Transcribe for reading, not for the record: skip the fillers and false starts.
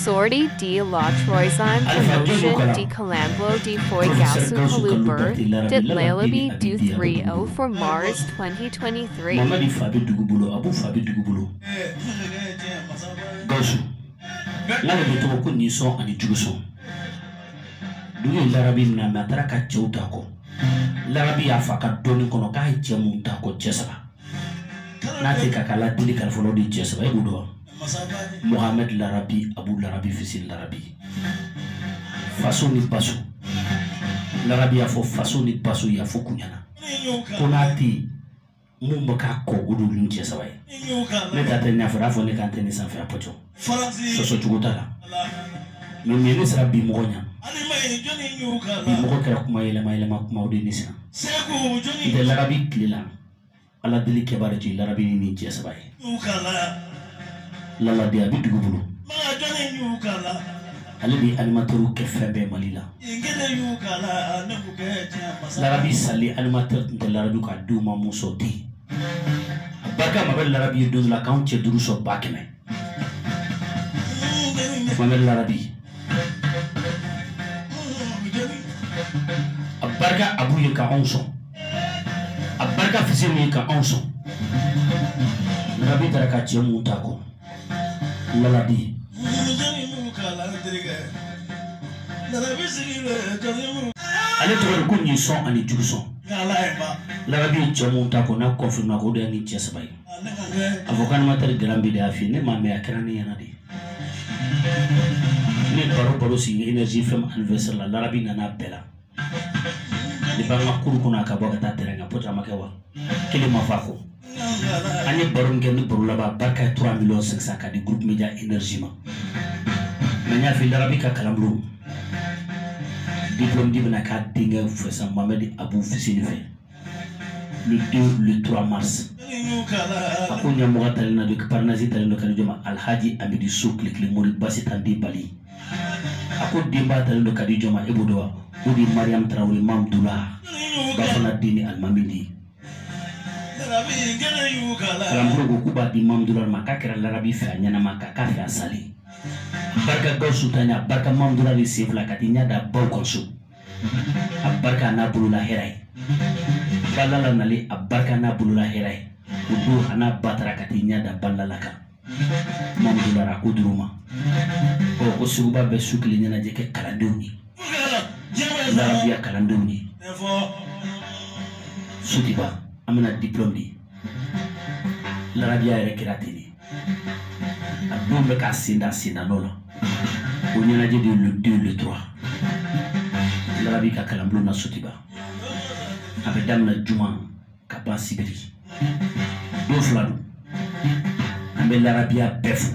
Sortie de la troisième promotion de Colombo de Foy Professeur Gausu Gausu Kalu Kalu Birth, Berthe Larabi dit Lala den Lalabi ni a du bɛ di a bɛ 3 dugu O bolo. for Mars 2023. Mamadi fa bɛ dugu bolo, Abu fa bɛ dugu bolo. Gawusu n'ale de tɔgɔ ko nisɔn ani jugusɔn. Dugu ye Larabi minɛ, mɛ a taara ka cɛw ta kɔ. Larabi y'a fa ka dɔnni kɔnɔ k'a ye cɛ mun ta kɔ, cɛ saba n'a tɛ ka k'ala deli kalifa o de ye cɛ saba. E b'o dɔn wa? Mohamed Larabi, Abu Larabi, Fisi Larabi, faso ni baso. Larabi y'a fɔ faso ni baso y'a fɔ kuɲana ko n'a tɛ yen mun bɛ k'a kɔ, o de olu cɛ saba ye. Ne ta tɛ ɲɛfɔ, a fɔ ne kan tɛ ne sanfɛ a pɔtɔ sɔsɔ cogo t'a la. Mɛ mun ye ne sera bi mɔgɔ ɲɛ? Bi mɔgɔ kɛra kuma yɛlɛma yɛlɛma kuma, o de ye ne siran. N tɛ Larabi tile la, ala deli kɛba de tun ye Larabi ni nin cɛ saba ye. Laladen a bɛ dugu bolo, ale de ye animateur kɛ fɛn bɛɛ Mali la. Larabi sali animateur tun tɛ Larabi ka denw ma mun sɔrɔ ten. A barika ma bɛ Larabi ye don dɔ la k'anw cɛ duuru sɔrɔ 100,000. Mohamed Larabi, a barika Abu ye ka anw sɔn, a barika Fisinu ye ka anw sɔn. Larabi taara ka cɛ mun ta kɔ, Laladen. Ale tɔgɔ de ko ɲinsɔn ani jugusɔn. Larabi ye cɛ mun ta kɔ, n'a confirmé ko o de ye ni cɛ saba ye. A fɔ ko animateur garan bi de y'a f'i ye, ne m'a mɛn, a kɛra ne ɲɛna de. Ne baro baro sigi Énergie FM anniversaire la, Larabi nana bɛɛ la. Ne b'an ka kuru kɔnɔ, a ka bɔ ka taa terrain kan pɔtɔ, a ma kɛ wa kelen ma fɔ a kɔ. An ye baro min kɛ ni baro laban barika ye 3 millions 500 ka di groupe média Énergie ma. Mɛ n y'a f'i ye, Larabi ka kalanbulon diplôme di bɛna k'a denkɛ fɛ sa, Mohamed Abou Fisini fɛ, le 2, le 3 mars. A ko ɲɛmɔgɔ talen na don, parrainage talen don ka di jɔn ma? Alhaji Amidi So Kilekile Mori Basi tan den Bali. A ko denba talen don ka di jɔn ma? E b'o dɔn wa? O de ye Mariam Traoré Mamdula Bafana den ni alimami den. Kalanbulon ko k'u b'a di Mamdula ma, k'a kɛra Larabi fɛ a ɲɛnama, k'a k'a fɛ a salen. Barika Gawusu ta ɲɛ, a barika Mamdula de sen fila ka t'i ɲɛ da baw kan so. A barika n'a bolola hɛrɛ ye. Balala nalen, a barika n'a bolola hɛrɛ ye. O don a n'a ba taara ka t'i ɲɛ da balala kan. Mamdula a ko duuru ma ɔ ko suguba bɛ su kelen ɲɛnajɛ kɛ kalandenw ye, Larabiya kalandenw ye. Sotiba an bɛna diplôme di. Larabiya yɛrɛ kɛra ten de, a don bɛ k'a sen da sen da nɔ la. O ɲɛnajɛ de ye le 2, le 3, Larabi ka kalanbulon na Sotiba. A bɛ daminɛ juma ka ban sibiri, don fila don. An bɛ Larabiya bɛɛ fo.